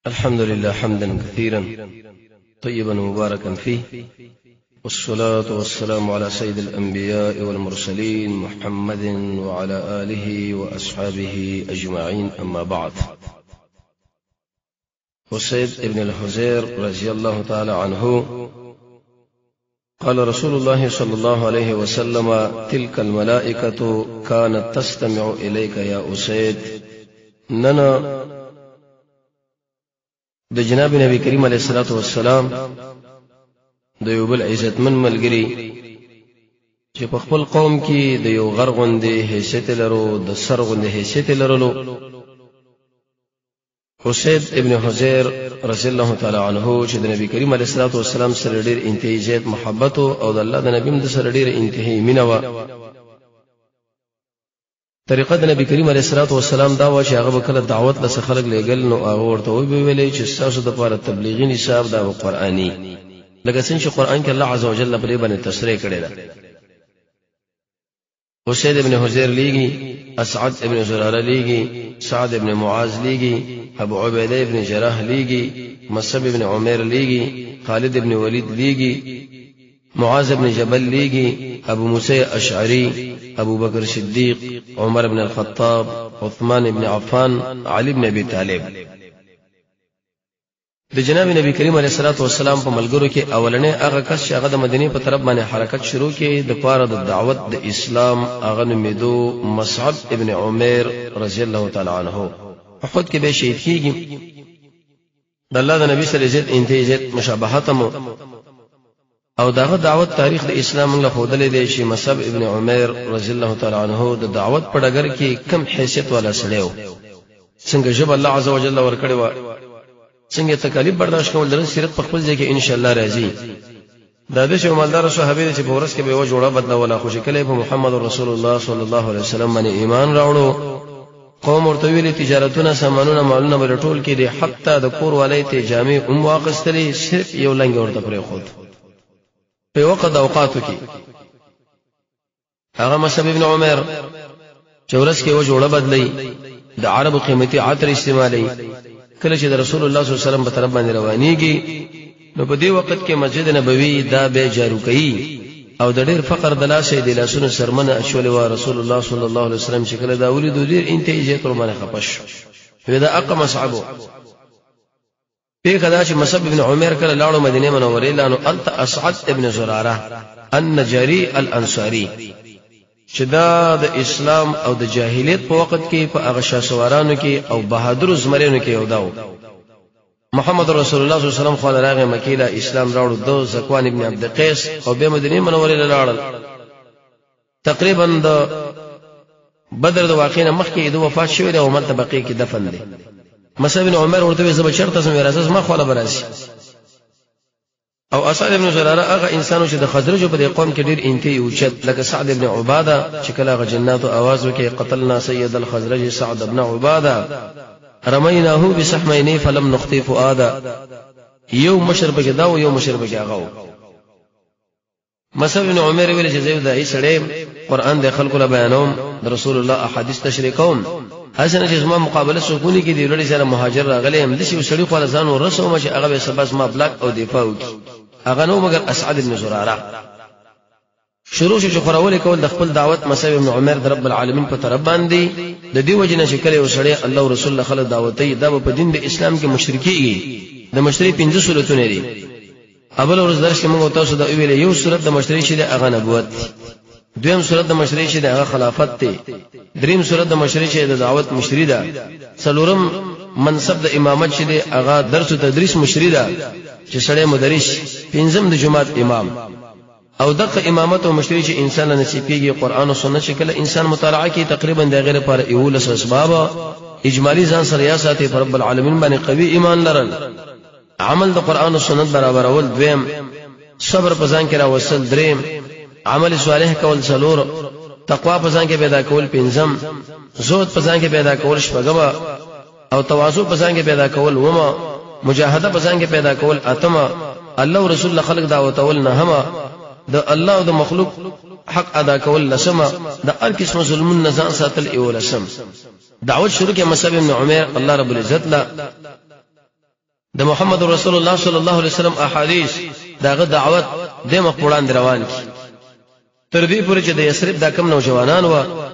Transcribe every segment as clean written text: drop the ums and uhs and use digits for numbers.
الحمد لله حمدا كثيرا طيبا مباركا فيه، والصلاة والسلام على سيد الأنبياء والمرسلين محمد وعلى آله وأصحابه أجمعين، أما بعد. أسيد ابن الحزير رضي الله تعالى عنه قال رسول الله صلى الله عليه وسلم: تلك الملائكة كانت تستمع إليك يا أسيد. ننا د جناب نبی کریم علیه الصلاة والسلام د یو بل عزتمن ملګری چې په خپل قوم کې د یو غر غوندې حیثیت لرو، د سر غوندې حیثیت لرلو، اسید ابن حزیر رضی الله تعالی عنہ، چې د نبی کریم علیه الصلاة والسلام سره ډیر انتهایی زیات محبت او د الله د نبی هم سره ډیر انتهایی مینه وه. طریقه د نبی کریم علیه الصلاة والسلام دا وه چې هغه به کله دعوت له څه خلک لېږل، نو هغه ورته وبه ویلې چې ستاسو دپاره تبلیغي نصاب دا به قرآني، لکه څنګه چې قرآن کې الله عز وجل په دې باندې تصریح کړې ده. اسید ابن حزیر لیږي، اسعد ابن زراره لیږي، سعد ابن معاذ لیږي، ابو عبیده ابن جراح لیږي، مصعب ابن عمر لیږي، خالد ابن ولید لیږي، معاذ ابن جبل لیږي، ابو موسی اشعری، ابو بکر صدیق، عمر ابن الخطاب، عثمان ابن عفان، علی ابن ابي طالب. د جناب نبی کریم علیه الصلاة والسلام په ملګرو کې اولنې هغه کس چې هغه د مدینې په طرف باندې حرکت شروع کړي د پاره د دعوت د اسلام، هغه نومېدو مصعب ابن عمر رضی الله تعالی عنہ. احد کې به شهید کیږي. د الله د نبی سره زیات انتهایی زیات مشابهت مو او دغه دعوت تاریخ د اسلام موږ له ښودلې دی چې مصعب ابن عمر رضی الله تعالی عنہ د دعوت په ډګر کې کم حیثیت والا سړی و، څنګه ژبه الله عز وجل ورکړې وه، څنګه تکالیف برداشت کول. د سیرت په خپل ځای کې ان شاء الله راځي. دا د شو مالدار صحابه چې په ورځ کې به یو جوړه بدلوله، خو چې کله په محمد رسول الله صلی الله علیه وسلم باندې ایمان راوړو، قوم ورته ویلي تجارتونه، سامانونه، مالونه به ټول کې دي، حتی د کور والي ته جامې هم واخیستلې، صرف یو لنګ ورته پرېښود. په وخت د اوقاتو کې هغه مصعب ابن عمر چې ورځ کې یو جوړه بدلی، د عربو قیمتي عطر استعمالي، کله چې د رسول الله صلی الله علیه وسلم په طرف باندې روانیږي، نو په دې وخت کې مسجد نبوي دا به جارو کوي او د ډېر فقر د لاسه د لاسونو سرمنه اچولې وه. رسول الله صلی الله علیه وسلم چې کله دا ولیدو، ډېر انتهایی زیات ورباندې خپه شو، وی دا اقه مصعبو. پیښه دا چې مصعب ابن عمر کله لاړو مدینه منورې لا، نو هلته اسعد ابن زراره النجاري الانصاري، چې دا د اسلام او د جاهلیت په وخت کې په هغه شاسوارانو کې او بهادر زمرینو کې یو داو، محمد رسول الله صلی الله علیه وسلم خو راغی مکې له، اسلام راوړو دو زکوان ابن عبد قیس او به مدینه منورې لاړل. تقریبا د بدر د واقع نه مخکې د وفات شوی دی او ملته بقیع کې دفن دی. مصعب بن عمر ورته وی: زه به چېرته ځم؟ راځه، زما خواله به راشي. او اسعد ابن زراره هغه انسانو چې د خزرجو په دې قوم کې ډیر انتهایی اوچت، لکه سعد ابن عباده چې کله هغه جناتو आवाज وکړي: قتلنا سید الخزرج سعد ابن عباده، رمیناه بسحمین فلم نخطی فؤادا. یو مشر پکې دا یو مشر پکې هغه. مصعب بن عمر ویل چې زه یو داعي سړی، قرآن د خلکو له بیانوم، د رسول الله احادیث تشریح کوم، هسې نه چې زما مقابله څوک کې دی. لړۍ سره مهاجر راغلی یم، داسې یو سړي خو ځان ورسوم چې هغه به سبا زما بلاک او دفاع وکړي. هغه نو مګر اسعد بن زراره. شروع شو چې خورول کول د خپل دعوت مصعب بن عمر د رب العالمین په طرف باندې. د دې وجه نه چې کله یو سړی الله او رسول الله خلک دعوتي، دا په دین د اسلام کې مشرکیږي. د مشري پنځه صورتونه دي. اول ورځ درس کې موږ تاسو د ویلې، یو صورت د مشري چې د هغه نبوت دی، دویم صورت د مشري چې د هغه خلافت دی، دریم صورت د مشري چې د دعوت مشري ده، څلورم منصب د امامت چې دی هغه درس او تدریس مشري ده چې سړی مدرس، پنځم د جماعت امام. او دغه امامت او مشري چې انسان له نصیب کیږي، قرآن او سنت چې کله انسان مطالعه کوي، تقریبا د غیر لپاره 11 اسباب اجمالی ځان سره یا ساتي. پر رب العالمین باندې قوي ایمان لرل، عمل د قرآن او سنت برابرول دویم، صبر په ځان کې راوستل دریم، عمل صالح کول څلور، تقوا په ځان کې پیدا کول پنځم، زهد په ځان کې پیدا کول شپږم، او تواضع په ځان کې پیدا کول ومه، مجاهده په ځان کې پیدا کول اتمه، الله او رسول خلق دعوتول نهمه، د الله او د مخلوق حق ادا کول لسمه، د هر قسم ظلمون نه ځان ساتل یولسم. دعوت شروع کې مصعب بن عمر الله رب العزت لا. د محمد رسول الله صلی الله علیه وسلم احادیث داغه دعوت د مخ وړاندې روان کی. تر دې پورې چې د یثرب دا کم نوجوانان و،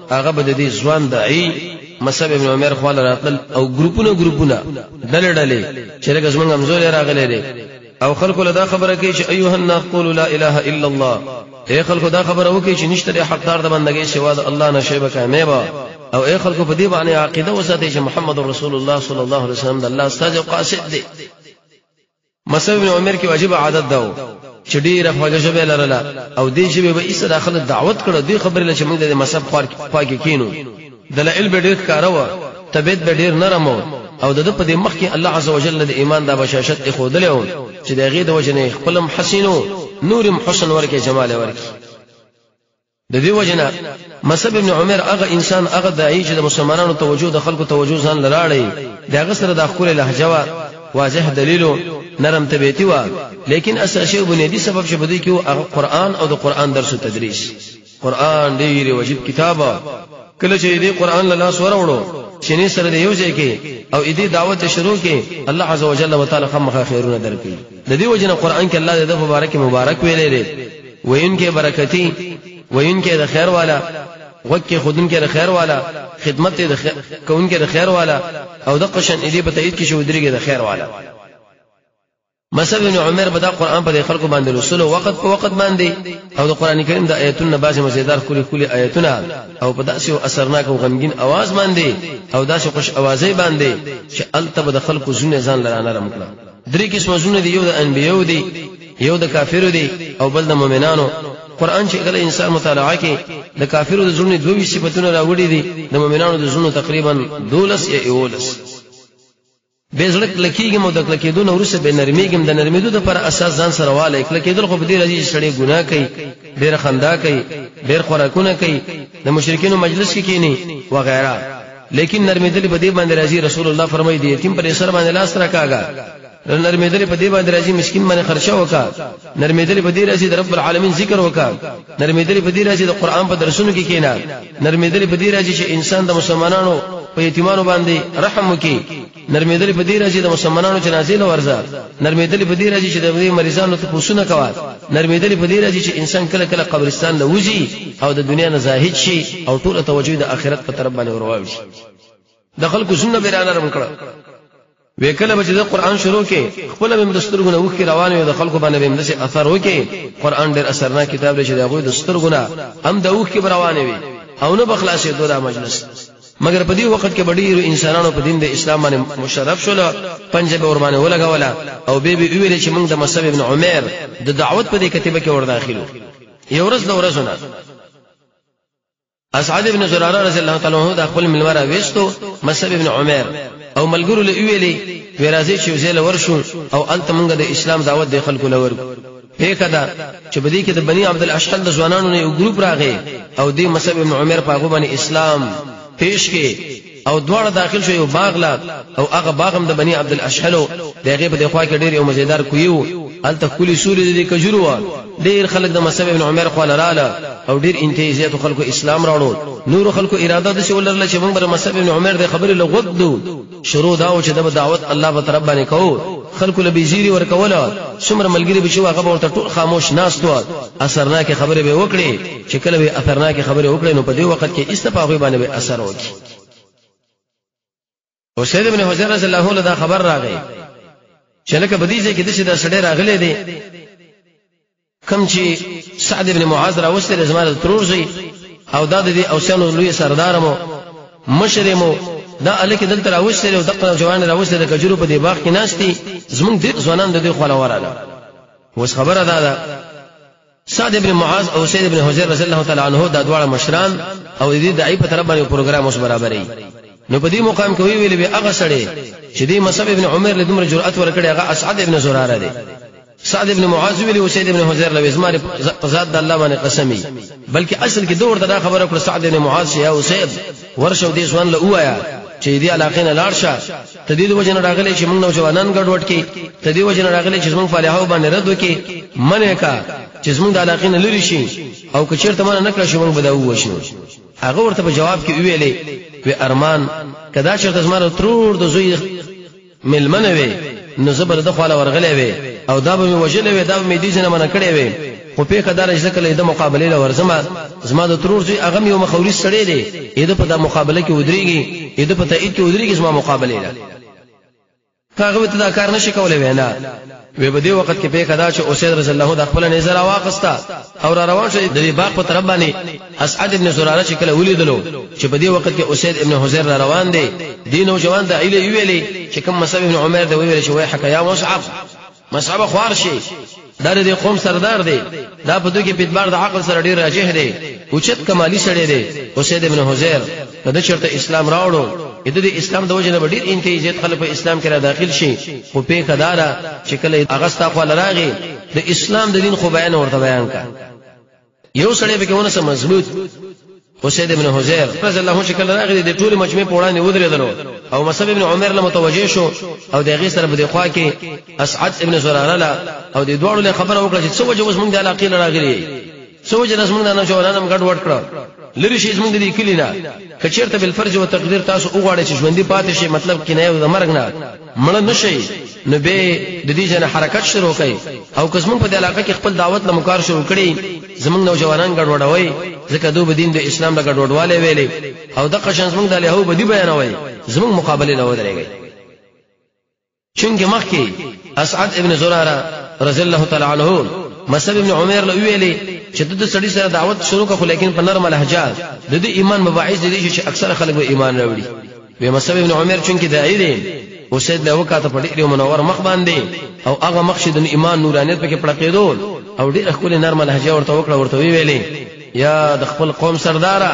هغه به د دې ځوان داعي مصعب ابن عمر خواله راتلل او ګروپونه ګروپونه، ډلې ډلې، چې لکه زمونږ همزولی راغلی دی، او خلکو له دا خبره کوي چې ایها الناس قولوا لا اله الا الله، اے خلکو دا خبره وکړي چې نشته دی حقدار د بندګۍ سوا د الله نه، شی به کامیابه، او اے خلکو په دې باندې عقیده وساتئ چې محمد رسول الله صلی الله علیه وسلم د الله استازی او قاصد دی. مصعب بن عمر کې واجب عادت داو چې ډیره خوږه ژبه لرله، او دې ژبه به ایسه داخله دعوت کړه. دې خبرې له چې موږ د مذهب خوا کې کینو، دلایل به ډیر ښکاره و، طبیعت به ډیر نرم، او د په دې مخ کې الله عز وجل د ایمان دا بشاشت ښودلی و چې د هغې د وجې نه خپلم حسینو نورم حسن ورکې، جمال ورکې. د دې وجنه مصعب ابن عمر هغه انسان، هغه داعی چې د مسلمانانو توجه، د خلکو توجه ځان لراړي، د هغه سره د خپل لهجه وا، واضح دلیلو، نرم طبيعتي وا، لیکن اساسي او بنیادی سبب چې بدی کې هغه قرآن او د قرآن درس او تدریس. قرآن ډیر واجب کتاب، کله چې دې قرآن له لاس وروړو چې سره د یو ځای کې او دې دعوت شروع کې، الله عز وجل وتعالى خامخا خیرونه درکړي. د دې وجنه قرآن کې الله دې مبارک مبارک ویلې دی، وین کې برکتی، وین کې د خیر والا، غوږ کې خودن کې د خیر والا، خدمت د کون کې د خیر والا، او د قشن دې په تایید کې شو درګه د خیر والا. مصعب بن عمر به دا قرآن په خلکو باندې لوستلو وخت په وخت باندې، او د قرآن کریم د آیتونو بعضې مزیدار ښکلي ښکلي آیتونه، او په داسې یو اثرناک او غمګین اواز باندې او داسې خوش اوازۍ باندې چې هلته به د خلکو زړونه ځان له رانرم کړه. درې قسمه زړونه دي، یو د انبیو دي، یو د کافرو دي، او بل د مؤمنانو. قرآن چې کله انسان مطالعه کوي، د کافرو د زړونو 22 صفتونه راوړي دي، د مؤمنانو د زړونو تقریبا 12 یا 11. به زړه کلکېږي مو، د کلکېدو نه وروسته به نرمېږي. د نرمېدو لپاره اساس ځان سره والی. کلکېدل خو په دې راځي چې سړی ګناه کوي، ډېر خندا کوي، ډېر خوراکونه کوي، د مشرکینو مجلس کې کینی وغیرہ. لیکن نرمېدل په دې باندې راځي، رسول الله فرمایي، د یتیم پر سر باندې لاس راکاږه. نرمېدل په دې باندې راځي، مسکین باندې خرچه وکا. نرمېدل په دې راځي، د رب العالمین ذکر وکا. نرمېدل په دې راځي، د قرآن په درسونو کې کینا. نرمېدل په دې راځي چې انسان د مسلمانانو په یتیمانو باندې رحم وکړي. نرمېدل په دې راځي، د مسلمانانو جنازې له ورځه. نرمېدل په دې راځي چې د دې مریضانو ته پوسونه کوه. نرمېدل په دې راځي چې انسان کله کله قبرستان له وځي او د دنیا نه زاهد شي او ټول توجه د آخرت په طرف باندې ورواوي. د خلکو زړونه به رانرم کړه. وکله به چې د قرآن شروع کې، خپل به د سترګو نه اوښکې روانې وي، د خلکو باندې به داسې اثر وکړي. قرآن ډېر اثرناک کتاب دی چې د هغوی د سترګو نه هم د اوښکې به روانې وي او نه به خلاصېدو دا مجلس. مګر په دې وخت کې به ډېرو انسانانو په دین د اسلام باندې مشرف شول، پنجه به ورباندې ولګوله او به به وویل چې موږ د مصعب ابن عمر د دعوت په دې کتیبه کې ور داخلو. یو ورځ د ورځو نه اسعد ابن زراره رضی الله تعالی عنہ د خپل ملوره وېستو مصعب ابن عمر او ملګرو له ویلي وراځي چې زیل ورشو او الته مونږ د اسلام دعوت د خلکو لور. پیښه ده چې په دې کې د بنی عبد الاشحل د ځوانانو نه یو ګروپ راغی او د مصعب ابن عمر په هغه باندې اسلام پیش کې، او دواړه داخل شو یو باغ لا، او هغه باغ هم د بنی عبد الاشحلو. د هغې په خوا کې ډېر یو مزیدار کویو، هلته ښکلي سوري د کجورو. ډېر خلک د مصعب ابن عمر خوا رااله او ډېر انتهایی زیاتو خلکو اسلام راوړو. نور خلکو اراده داسې ولرله چې موږ به مصعب ابن عمر د خبرې له غوږ دو. شروع دا و چې د دعوت الله په طرف باندې کوو، خلکو له بيزيري ورکوله، څومره ملګري به چې هغه به ورته ټول خاموش ناست وو. اثرناکې خبرې به وکړي، چې کله به اثرناکې خبرې وکړي نو په دې وخت کې ایسته په هغوی باندې به اثر وکړي. اسید ابن حضیر رضی الله عنه دا خبر راغی چې لکه په دې ځای کې داسې دا سړی راغلی دی کوم چې سعد ابن معاذ راوستی دی، زما د ترور زوی، او دا د دې اوسیانو لوی سردار مو، مشر مو، دا هلک دلته راوستی دی او دغه نوجوان راوستی د کجورو په دې باغ کې ناست دي. زمونږ ډېر ځوانان د دوی خواله ورغله. اوس خبره دا ده، سعد ابن معاذ او سید ابن حزیر رضی الله تعالی عنہ دا دواړه مشران او د دې داعی په طرف باندې پروګرام اوس برابرې. نو په دې مقام کې ویل به هغه سړی چې دې مصعب ابن عمر له دومره جرأت ورکړي، هغه اسعد ابن زراره دی. سعد ابن معاذ ویلی او سید ابن حزیر له زما په ذات د الله باندې قسمی، بلکې اصل کې دوه دا خبره کړه سعد ابن معاذ چې یا اسید، ورشه دې ځوان له وایا چې دې علاقې نه لاړ شه، ته دې وجه نه راغلی چې موږ نوجوانان ګډوډ کې، ته دې وجه نه راغلی چې موږ فالحو باندې رد وکې، منه کا چې موږ د علاقې نه لري شي، او که چیرته منه نکړه شو موږ به دا ووژنو. هغه ورته په جواب کې ویلې وی ارمان کدا چرته زما ترور د زوی ملمنه وي، نو زه به د خواله ورغلی وی او دا به مې وژلی وی، دا به مې دې ځای نه منع کړی وی. خو پېښه دا ده چې زه کله د مقابلې له ورځم، زما د ترور زوی هغه هم یو مخوري سړی دی، د په دا مقابله کې ودرېږي، د په تایید کې ودرېږي زما مقابلې له. هغه ته دا کار نشي کولای وینا وی. په دې وخت کې پېښه دا چې اسید رضی الله د خپل نظر واخسته او را روان شو د دې باغ په طرف باندې. اسعد ابن زراره چې کله ولیدلو چې په دې وخت کې اسید ابن حزیر را روان دی، دی نوجوان د ایله ویلې چې کوم مصعب ابن عمر دی، ویل چې وای حکا یا مصعب، مصعب خوار شي، دا د قوم سردار دی، دا په دوی کې په اعتبار د عقل سره ډیر راجح دی، اوچت کمالی سړی دی اسید ابن حزیر. کله چرته اسلام راوړو، د دې اسلام د وجه نه ډیر انتهایی زیات خلک په اسلام کې را داخل شي. خو پیښه دارا چې کله اغستا خو راغی، د اسلام د دین خو بیان ورته بیان کا، یو سړی به کې ونه سم مضبوط. اسید ابن حزیر رضی الله عنه چې کله راغی، د ټول مجمع په وړاندې ودرېدلو او مصعب ابن عمر له متوجه شو او د هغې سره په دې خوا کې اسعد ابن زراره له، او د دواړو له خبره وکړه چې څه وجه اوس موږ د علاقې له راغلي، څه وجه زموږ د نوجوانان هم ګډ وډ کړه، لرې شي زموږ د دې کلي نه. که چېرته بالفرض و تقدیر تاسو وغواړئ چې ژوندي پاتې شئ، مطلب کنایه د مرګ نه مړه نه شئ، نو به د دې ځای نه حرکت شروع کړئ، او که زموږ په دې علاقه کې خپل دعوت له مکار شروع کړي، زموږ نوجوانان ګډوډوي، ځکه دوی به دین د اسلام له ګډوډوالی ویلې او دغه شان زموږ د الهو بدی بیانوي، زموږ مقابلې له ودرېږئ. چونکه مخکې اسعد ابن زراره رضی الله تعالی عنه مصعب ابن عمر له ویلې چې د سړي سره دعوت شروع کړه، لیکن په نرمه لهجه، د دې ایمان مباعث دي چې اکثر خلک به ایمان راوړي. وی مصعب ابن عمر چونکه داعی دی، اسید له وکاته په ډېر منور مخ باندې او هغه مخ چې د ایمان نورانیت پکې پړقېدو، او ډېر ښکلې نرمه لهجه ورته وکړه، ورته ویلې یا د خپل قوم سرداره،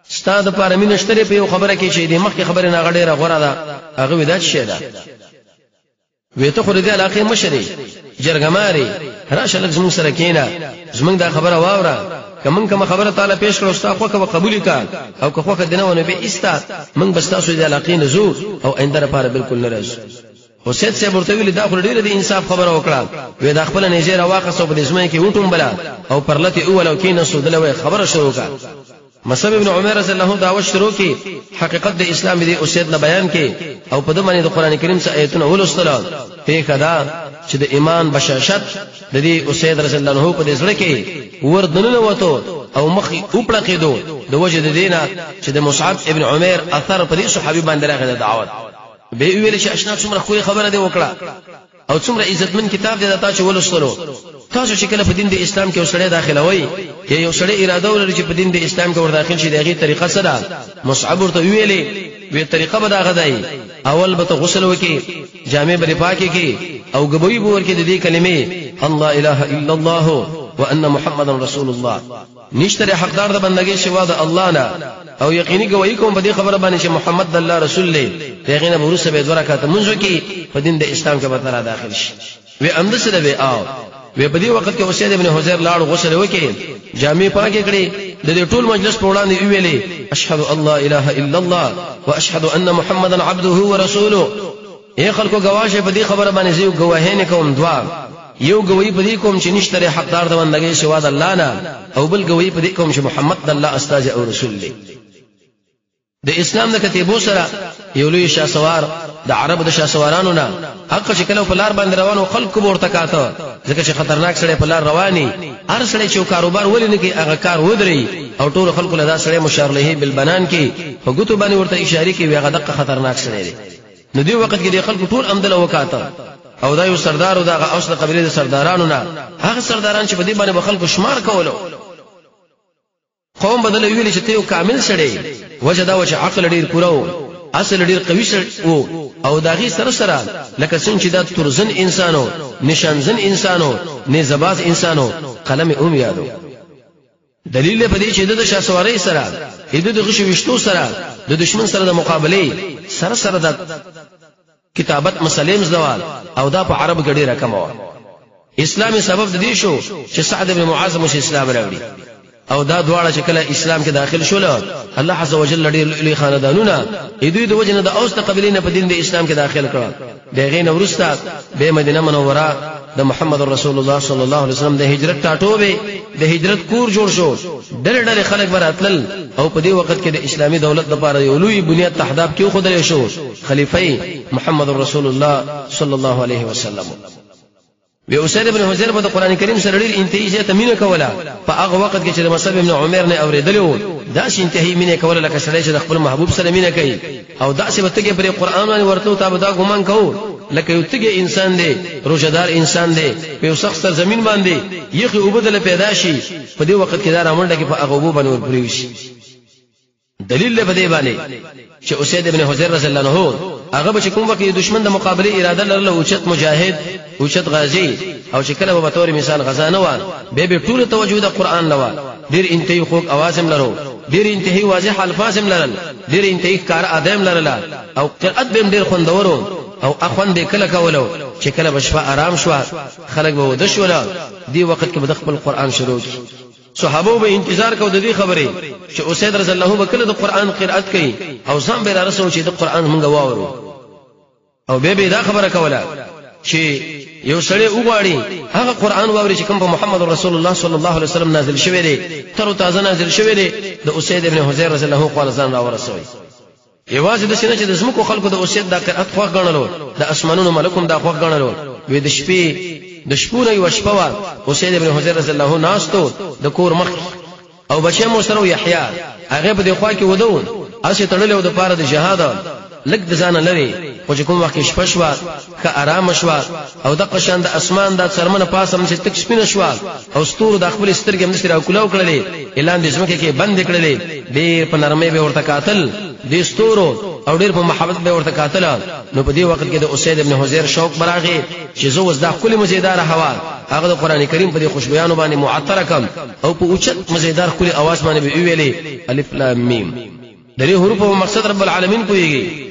ستا د پاره مینه شته په یو خبره کې چې د مخکې خبرې نه غډېره غوره ده. هغه ودا څه ده؟ وی ته خو دې علاقې مشرې جرګماري، راشه لږ زموږ سره کېنه، زموږ دا خبره واوره، که موږ کومه خبره تعالی پیش کړو ستا خوښه به قبول کا، او که خوښه دې نه ونه به ایستا موږ بس تاسو دې علاقې نه ځو او آینده لپاره بالکل نه راځو. حسین صاحب ورته ویل دا خو ډیره د انصاف خبره وکړه. وې دا خپل نېزه راواخسته، په دې ځمکه کې وټومبله او پرلته اول او کینې سودله، وې خبره شروع کړه. مصعب ابن عمر رضی الله عنه دعوت شروع کی، حقیقت د اسلام دی اسید له بیان کی او په دمانه د قران کریم څخه آیتونه ولوستل. پیښه دا چې د ایمان بشاشت د دې اسید رضی الله عنه په دې زړه کې ور دننه وته او مخ اوپړقېدو، د وجه د دینه چې د مصعب ابن عمر اثر په دې صحابي باندې راغی د دعوت. به ویل چې اشنا څومره ښکلې خبره دی وکړه او څومره عزتمن کتاب دی دا چې ولوستلو. تاسو چې کله په دین د اسلام کې وسړی داخلوي یا یو سړی اراده ولري چې په دین د اسلام کې ور داخل شي، د هغې طریقه څه ده؟ مصعب ورته ویلې وی طریقه به دا غدای، اول به ته غسل وکې، جامې به پاکې کې او ګبوي به ورکې د دې کلمې الله اله الا الله وان محمد رسول الله، نشته حقدار د بندګۍ سوا د الله نه، او یقیني گواہی کوم په دې خبره باندې چې محمد د الله رسول دی. هغه نه ورسره به دوه رکعاته منځ کې په دین د اسلام کې به تر داخل شي. وی امد سره به آو. وی په دې وخت کې اسید ابن حزیر لاړ، غسل وکړي، جامې پاکې کړې، د دې ټول مجلس په وړاندې ویلې اشهد الله اله الا الله واشهد ان محمدا عبده ورسوله. اے خلکو، گواشه په دې خبره باندې زه گواهی نه کوم دوا، یو گواہی په دې کوم چې نشته حقدار د بندګۍ سوا د الله نه، او بل گواہی په دې کوم چې محمد د الله استاد او رسول دی. د اسلام د کتیبو سره یو لوی شاسوار د عربو د شاسوارانو نه، حق چې کله په لار باندې روانو خلکو ورته کاته، ځکه چې خطرناک سړی په لار رواني، هر سړی چې کاروبار ولې نه کوي هغه کار ودري او ټول خلکو له دا سړی مشار له بالبنان کې په ګوتو باندې ورته اشاره کوي، هغه دغه خطرناک سړی دی. نو دی وخت کې د خلکو ټول امدله وکاته او دا یو سردار او دا اوس د قبیلې د سردارانو نه، هغه سرداران چې په دې باندې به خلکو شمار کولو. قوم بدل ویل چې ته یو کامل سړی، وجه دا و چې عقل ډیر پوره و، اصل ډیر قوي سړی وو، او داغي سره سره لکه څنګه چې دا ترزن انسانو، نشانزن انسانو، نیزباز انسانو، قلم اوم یادو. دلیل په دې چې د شاسوارۍ سره، د غشو وشتو سره، د دشمن سره د مقابله سره سره د کتابت مسلې مزدوال، او دا په عرب کې ډیره کمه وه. اسلامي سبب د دې شو چې سعد بن معاذ مش اسلام راوړي. او دا دواړه چې کله اسلام کې داخل شول، الله عز وجل ډېر لوی خاندانونه دوی د وجنه د اوس د قبیلې نه په دین د اسلام کې داخل کړه. د هغې نه وروسته به مدینه منوره د محمد رسول الله صلی الله علیه وسلم د هجرت ټاټوبی، د هجرت کور جوړ شو. ډېر ډېر خلک براتلل او په دې وخت کې د اسلامي دولت لپاره یو لوی بنیاد تهداب کې خودل شو، خلیفہ محمد رسول الله صلی الله علیه وسلم. وی اسید ابن حزیر په قرآن کریم سره ډیر انتهایی زیاته مینه کوله. په هغه وخت کې چې د مصعب ابن عمر نه اوریدلی وو، داسې انتهایی مینه کوله لکه سړی چې د خپل محبوب سره مینه کوي، او داسې به تږی پرې قرآن باندې ورتلو، تا به دا ګمان کوو لکه یو تږی انسان دی، روژهدار انسان دی، په یو سخت سرزمین باندې یخې اوبه دله پیدا شي، په دې وخت کې دا رامنډه کې په هغه اوبو باندې ورپرېوځي. دلیل له دې باندې چې اسید ابن حزیر رضی الله عنه هغه به کوم وخت دشمن د مقابله اراده لرله، اوچت مجاهد، اوچت غازی، او چې کله به تور مثال غزا نه و، به به ټول توجه د قران لوا. ډیر انتهایی خوږ आवाज هم لرو، ډیر انتهایی واضح الفاظ هم لرل، ډیر انتهایی کار ادم لرله، او قرأت به ډیر خوندورو. او اخوند به کله کولو چې کله بشفه آرام شو، خلک به ود شول، دی وخت کې به خپل قران شروع کی. صحابه به انتظار کو د دې خبرې چې اسید رضی الله به کله د قران قرأت کوي او ځان به را رسو چې د قران مونږ واورو. او به به دا خبره کوله چې یو سړی وغواړي هغه قران واوري چې کوم په محمد رسول الله صلی الله علیه وسلم نازل شوی دی، تر تازه نازل شوی دی، د اسید ابن حزیر رضی الله عنه ځان را ورسوي. یوازې د سینه چې د زمکو خلکو د اسید دا قرأت خوښ ګڼلو، د اسمانونو ملکم دا خوښ ګڼلو. وې د شپې د شپو نه یوه شپه وه، اسید ابن حزیر رضی الله ناستو د کور مخ او بچی مو سره یحیی، هغه په دې خوا کې ودو، هسې تړلی و د پاره د جهاد لږ د ځانه لرې. خو چې کوم وخت کې شپه شوه، ښه ارامه شوه، او دغه شان د اسمان دا څرمنه پاسه هم چې تک سپینه شوه او ستورو د خپلې سترګې هم داسې راکولاو کړلې، لاندې ځمکې کې بندې کړلې، ډېر په نرمۍ به ورته کاتل دې ستورو او ډېر په محبت به ورته کاتل. نو په دې وخت کې د اسید ابن حزیر شوق براغی چې زه اوس دا ښکلې مزیداره هوا هغه د قرآن کریم په دې خوشبویانو باندې معطره کم، او په اوچت مزیدار ښکلي اواز باندې به ویلې الف لام میم. د دې حروفو په مقصد رب العالمین پوهیږي.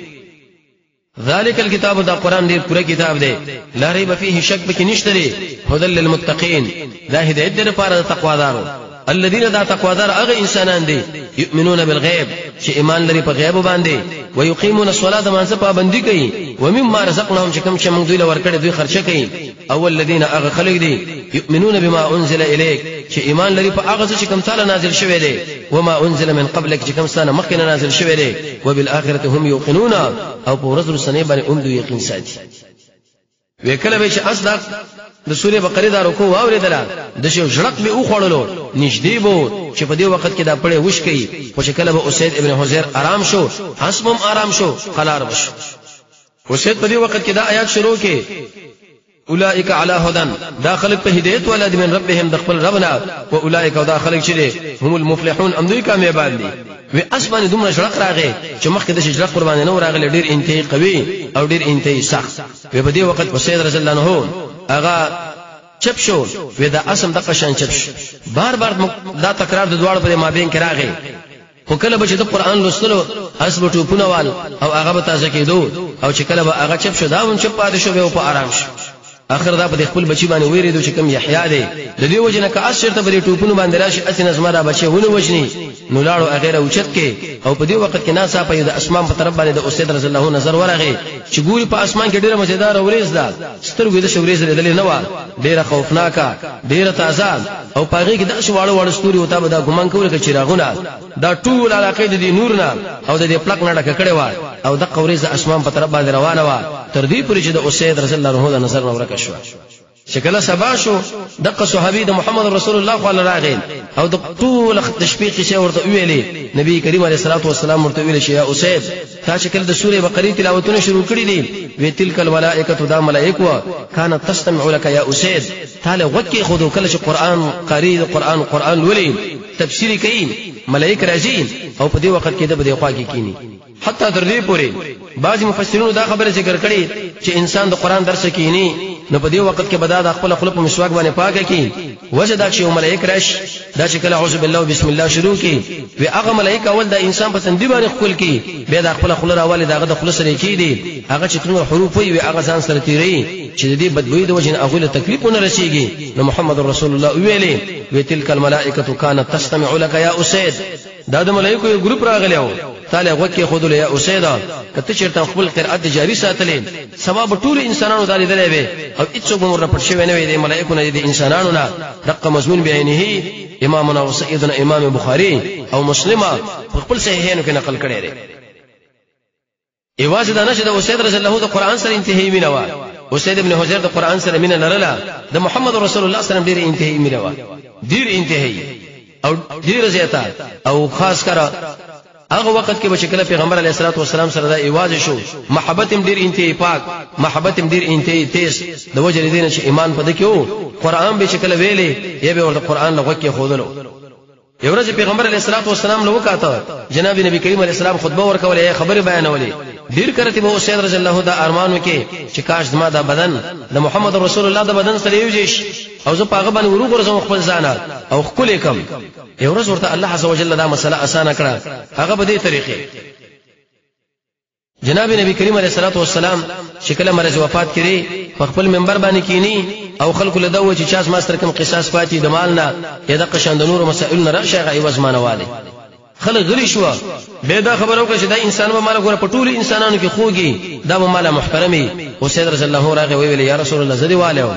ذالک الكتاب، دا قرآن ډیر پوره کتاب دی، لا ریب فیه، شک پکې نشته دی، هدل للمتقین، دا هدایت دی لپاره د تقوادارو. الذين، دا تقوادار هغه انسانان دي، يؤمنون بالغیب، چې ایمان لري په غیب باندې، ويقيمون الصلاه، مانځه پابندي کوي، ومما رزقناهم، چې کوم چې موږ دوی له ورکړي دوی خرچه کوي. او الذين، هغه خلق دي، يؤمنون بما انزل اليك، چې ایمان لري په هغه څه چې کوم تعالی نازل شوی دی، وما انزل من قبلك، چې کوم ستانه مخکې نازل شوی دی، وبالاخره هم يوقنون، او په ورځ رسنۍ باندې هم دوی یقین ساتي. وکله به چې اصل د سورې بقره دا رکو واورېدله، د شو ژړق به وخوړلو، نږدې بو چې په دې وخت کې دا پړې وشکي. خو چې کله به اسید ابن حزیر آرام شو، حسبم آرام شو، قلار بشو. اسید په دې وخت کې دا آیات شروع کې، اولئک علی هدن، دا خلق په هدایت ولا دي، من ربهم، د خپل ربنا، او اولئک، دا خلق چې دي، هم المفلحون، ام دوی کامیابان دي. وی اسمان دومره شړق راغی چې مخکې د شجره قربان نه راغلی، ډیر انتهایی قوي او ډیر انتهایی سخت. وی په دې وخت حسین رضی الله عنه هغه چپ شو، وی دا اسم د قشان چپ شو. بار بار دا تکرار د دواړو په مابین کې راغی. خو کله به چې د قرآن لوستلو، اس به ټوپونه وال او هغه به تازه کېدو، او چې کله به هغه چپ شو، دا هم چپ پاتې شو، به په آرام شو. اخر دا په خپل بچی باندې ویریدو چې کوم یحیی دی، د دې وجه نه که اس چېرته په دې ټوپونو باندې راشي، هسې نه زما دا بچی ونه وژني. نو لاړو هغې راوچت کې، او په دې وخت کې ناڅاپه یو د اسمان په طرف باندې د اسید رضی الله نظر ورغی چې ګوري په اسمان کې ډېره مزیداره ورېځ ده، سترګو یې داسې ورېځ لیدلې نه وه، ډېره خوفناکه، ډېره تازه، او په هغې کې داسې واړه واړه ستوري وو، تا به دا ګمان کول لکه چراغونه. دا ټول علاقې د دې نور نه او د دې پلک نه ډکه کړې وه، او دقه ورېځ د اسمان په طرف باندې روانه وه تر دې پورې چې د اسید رضی الله عنه د نظر نه ورکه شوه. چې کله سبا شو، دغه صحابي د محمد رسول الله خو راغی او د ټول د شپې قصه ورته ویلې. نبی کریم علیه الصلاه والسلام ورته ویل چې یا اسید، تا چې کله د سورې بقره تلاوتونه شروع کړې دي، وی تلک الملائکه، دا ملائکه، كانت تستمع لك يا اسید، تعالی وکي خودو کله چې قران قاری د قران قران لولي، تفسیر کوي، ملائک راځي او په دې وخت کې د بده خوا کې کینی. حتی تر دې پورې بعضی مفسرینو دا خبره ذکر کړې چې انسان د قران درس کینی، نو په دې وخت کې بدا د خپل خپل په مسواک باندې پاکه کی، وجه دا چې یو ملائک راش، دا چې کله اعوذ بالله بسم الله شروع کی، وی هغه ملائک اول دا انسان په تندی باندې خپل کی، بیا د خپل خپل راواله داغه د خپل سره کی دي، هغه چې کوم حروف وي هغه ځان سره تیری. چې د دې بدبوی د وجې نه هغوی له تکلیف ونه رسیږي. نو محمد رسول الله وویلې وی تلک الملائکة کانت تستمع لک یا اسید، دا د ملائکو یو ګروپ راغلی و تا له غوږ کېښودلو یا اسیده، که ته چېرته خپل قرائت جاري ساتلې سبا به ټولو انسانانو دا لیدلی وی او هېڅوک به ورنه پټ شوی نه وی د ملائکو نه، د انسانانو نه. دقه مضمون بعینه امامنا و سیدنا امام بخاری او مسلم په خپل صحیحینو کې نقل کړی دی. یوازې دا نه چې د اسید رضی الله د قرآن سره انتهایی مینه وه، اسید ابن حضیر د قرآن سره مینه لرله، د محمد رسول الله سره ډېر انتهایی مینه وه، ډېر انتهایی او ډېر زیاته. او خاص کر هغه وخت کې چې کله پیغمبر علیه الصلاۃ والسلام سره دا ایواز شو، محبت هم ډیر انتهایی پاک، محبت هم ډیر انتهایی تیز، د وجه دین چې ایمان پد کې وو، قرآن به چې کله ویلې یا به ورته قرآن لغوه کې خودلو. یو ورځ پیغمبر علیه الصلاۃ والسلام له وکاته، جناب نبی کریم علیه السلام خطبه ورکوله، خبرې بیانولې، ډیر کرتی به سید رضی الله دا ارمانو کې چې کاش زما دا بدن د محمد رسول الله د بدن سره یو جیش او زه پاغه باندې ورو غورځم خپل ځان او خپل کم. یو ورځ ورته الله عز وجل دا مسله اسانه کړه، هغه په دې طریقې جناب نبی کریم علیه الصلاۃ والسلام چې کله مرز وفات کړي په خپل منبر باندې کینی او خلکو له دوه چې چاس ماستر کوم قصاص پاتې د مال نه یا د قشان د نورو مسائل نه راشه غي وزمانه والي. خلک غلی شو، به دا خبره وکړه چې دا انسان به مال ګوره په ټولو انسانانو کې خوږي، دا به مال محترمي. او سید رضی الله راغی ویل یا رسول الله زدي والو،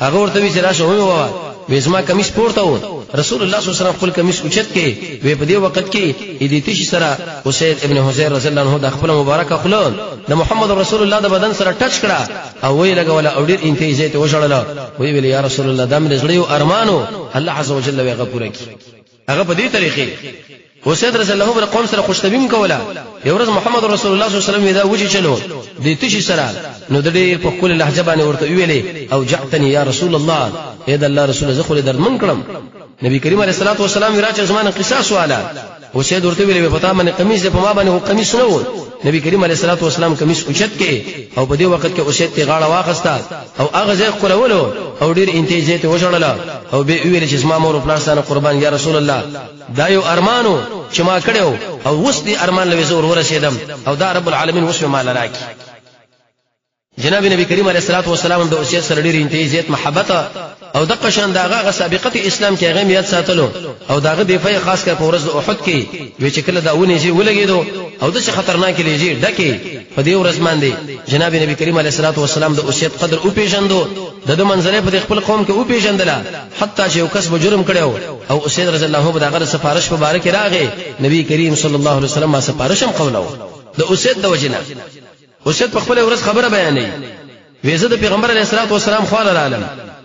هغه ورته وی چې راشه ومې ووه، وې زما کمیس پورته و، رسول الله صلی الله علیه وسلم خپل کمیس اوچت کې، وې په دې وخت کې دې تشي سره اسید ابن حزیر رضی الله عنه د خپل مبارک خوله د محمد رسول الله د بدن سره ټچ کړه او وی لګوله او ډیر انتهایی زیت وژړله، وی ویل یا رسول الله دا مې زړه یو ارمانو، الله عز وجل وی غپوره کی. هغه په دې طریقې حسین رضی الله عنه قوم سره خوشتبیم کوله. یو ورځ محمد رسول الله صلی الله علیه وسلم دا وجه چلو د تشي سره، نو د ډېر په خپل لهجه باندې ورته ویلې او جعتنی یا رسول الله، اې د الله رسول زه خو دردمن کړم. نبی کریم علیه الصلاۃ والسلام راځه زمانه قصاص والا، حسین ورته ویلې په تا باندې قمیص په ما باندې قمیص نه و. نبی کریم علیه الصلاۃ والسلام قمیص اوچت کې او په دې وخت کې حسین ته غاړه واخسته او هغه ځای خپلولو او ډیر انتهایی ته وشړله او به ویل چې زما مور او پلار ستانه قربان یا رسول الله، دا یو ارمانو چې ما کړو او اوس دې ارمان لوي زور ورسېدم او دا رب العالمین اوس مال راکي. جناب نبی کریم علیه الصلاۃ والسلام د اوسیت سره ډیر انتهایی زیات محبت او د قشان داغه غ سابقه اسلام کې هغه یاد ساتلو او داغه دفاع خاص کر په ورځ د احد کې وی چې کله دا ونی جی ولګیدو او د خطرناک لیجی ډکه په دې ورځ باندې جناب نبی کریم علیه الصلاۃ والسلام د اوسیت قدر او پیژندو، د منځره په خپل قوم کې او پیژندله، حتی چې یو کس به جرم کړو او اسید رضی الله عنه دغه سفارش په باره کې راغی، نبی کریم صلی الله علیه وسلم ما سفارش هم قبلو د اسید د وجنه. اسید په خپل ورځ خبره بیانوي، وې زه د پیغمبر علیه الصلاۃ والسلام خواله رالم،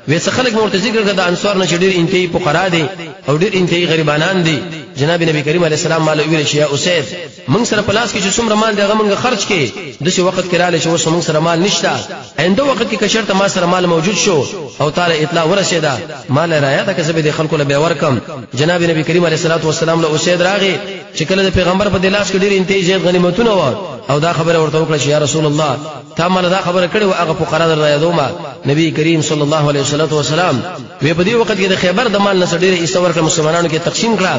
وې څه خلک مې ورته ذکر کړ د انصار نه چې ډېر انتهایی فقرا دي او ډېر انتهایی غریبانان دي. جناب نبی کریم علیه السلام مال ویل چې یا اسید موږ سره په لاس کې چې څومره مال دی هغه موږ خرج کړي، داسې وخت کې راغلی چې اوس موږ سره مال نشته، آینده وخت کې که چېرته ما سره مال موجود شو او تاله اطلاع ورسېده مال رایا ده که زه به د خلکو له بیا ورکم. جناب نبی کریم علیه الصلاۃ والسلام له اسید راغی چې کله د پیغمبر په لاس کې ډېر انتهایی زیات غنیمتونه و او دا خبره ورته وکړه چې یا رسول الله تا مال دا خبره کړې و هغه فقرا در یادوما. نبی کریم صلی الله علیه وسلم وی په دې وخت کې د خیبر د مال نه ډېر حصہ ورکړه، مسلمانانو کې تقسیم کړه،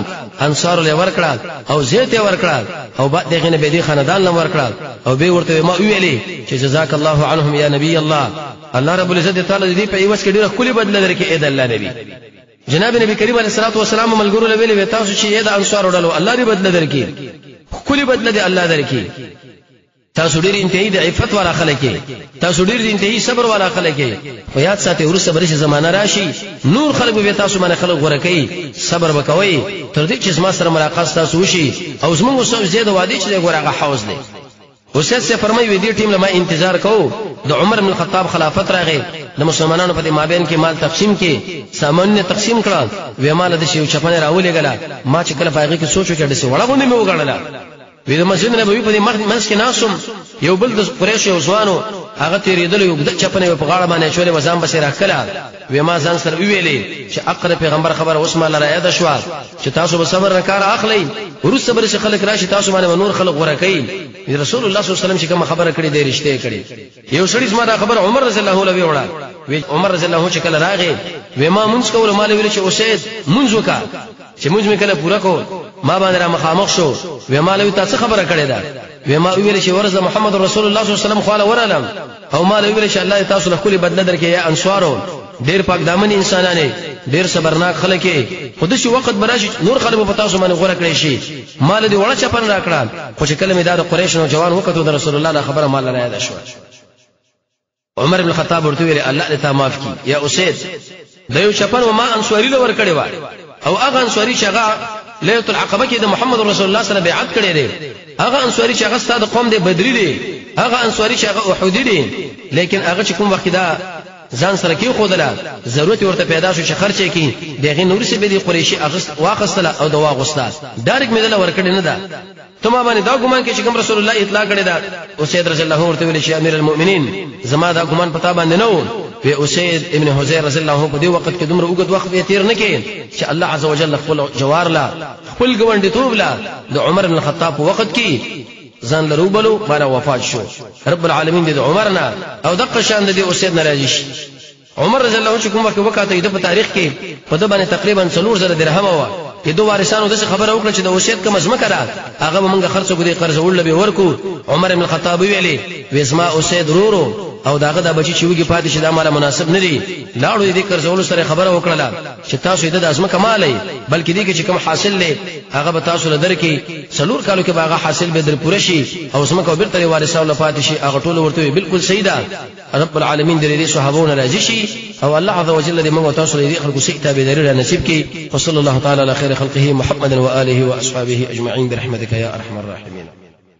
انصار له ورکړه او زیات ورکړه او بعد دغه نه به دې خاندان له ورکړه او به ورته ما ویلې چې جزاک الله عنهم یا نبی الله، الله رب العزت تعالی دې په ایوس کې ډېر خولي بدله درکې اې د الله نبی. جناب نبی کریم علیه الصلاۃ والسلام ملګرو له ویلې تاسو چې د انصار ډلو الله دې بدله درکې، خولي بدله دې الله درکې، تاسو ډیر انتهایی د عفت والا خلک یې، تاسو ډیر انتهایی صبر والا خلک یې، خو یاد ساتئ وروسته به داسې زمانه راشي نور خلک به تاسو باندې خلک غوره کوي، صبر به کوئ تر دې چې زما سره ملاقات ستاسو وشي او زموږ اوس زیاده وعدې چې دی ګوره هغه حوض دی. حسین سے فرمایي وی دې ټیم له ما انتظار کوو، د عمر بن الخطاب خلافت راغی، د مسلمانانو په دې مابین کې مال تقسیم کې سامانونه تقسیم کړه، وی مال د شیو چپنه راولېږله، ما چې کله په هغې کې سوچ وکړ داسې وړه غوندې مې وګڼله. وی د مسجد نبوي په دې مخ منځ کې ناسم، یو بل د قریش یو ځوانو هغه تیرېدل، یو د چپنه په غاړه باندې چولې وزام بسې راکله، وی ما ځان سره ویلې چې اقر پیغمبر خبر اوس مال را یاد شو چې تاسو به صبر نه کار اخلئ، وروسته به چې خلک راشي تاسو باندې نور خلک غوره کوي. رسول الله صلی الله علیه وسلم چې کوم خبره کړې دی رښتیا کړې. یو سړي زما دا خبر عمر رضی الله عنه ویوړه، وی عمر رضی الله عنه چې کله راغی وی ما مونږ کول، مال ویل چې اوسید مونږ وکا، چې مونږ مې کله پوره کو ما باندې را مخامخ شو، وی مال وی تاسو خبره کړې ده. وی ما ویل چې ورځ محمد رسول الله صلی الله علیه وسلم خواله ورالم او ما ویل چې الله تاسو له کلی بدله درکې یا انصارو، ډیر پاک دامن انسانان، ډیر صبرناک خلک، خو د شي وخت براشي نور خلک په تاسو باندې غوړه کړی شي. مال دې وړه چپن راکړه، خو چې کله مې دا د قریش نوجوان وکړو د رسول الله دا خبره مال را یاد شوه. عمر بن خطاب ورته ویل الله دې تا معاف کړي یا اسید، د یو چپن و ما انصاری لور کړی و، او هغه انصاری چې هغه لیلۃ العقبه کې د محمد رسول الله سره بیعت کړی دی، هغه انصاری چې هغه ستاسو قوم دی بدری دی، هغه انصاری چې هغه احدی دی، لیکن هغه چې کوم وخت دا ځان سره کې خودله ضرورت ورته پیدا شو چې خرچه کی دغه نور څه به دی قریشی اغست واخستله او دوا غوستا ډایرک مې دله ورکړی نه ده. ته ما باندې دا ګمان کې چې کوم رسول الله اطلاع کړی دا اسید رضی الله ورته ویل چې امیر المؤمنین زما دا ګمان پتا باندې نه وو. وی اسید ابن حزیر رضی الله عنه په دې وخت کې دومره اوږد وخت به تیر نه کې چې الله عز وجل خپل جوار لا خپل ګوندیتوب لا د عمر بن الخطاب په وخت کې ځان لرو بلو باندې وفات شو. رب العالمین دې عمر نه او دغه شان دې اسید نه راضي شي. عمر رضی الله عنه کوم وخت وکاته د په تاریخ کې په د باندې تقریبا 4000 درهم و چې دوه وارثانو داسې خبره وکړه چې د وصیت کوم ځمکه ده هغه به مونږ خرڅ کړو، قرض وړل به ورکو. عمر بن الخطاب ویلي وزما اسید رورو او داغه د بچی چې وګي پاتې شي دا مال مناسب نه دی. لاړو دې قرضولو سره خبره وکړه چې تاسو د ازمکه مالې، بلکې دې کې چې کوم حاصل لې هغه به تاسو له درکې څلور کالو کې به هغه حاصل به در پوره شي او ځمکه بیرته وارثانو پاتې شي. هغه ټول ورته بالکل صحیح ده. رب العالمین دې دې صحابو نه راضي شي او الله عز وجل دې موږ تاسو دې خلکو سي تابعداري را نصیب کړي. وصلى الله تعالى على خير خلقه محمد وآله وأصحابه أجمعين برحمتك يا أرحم الراحمين.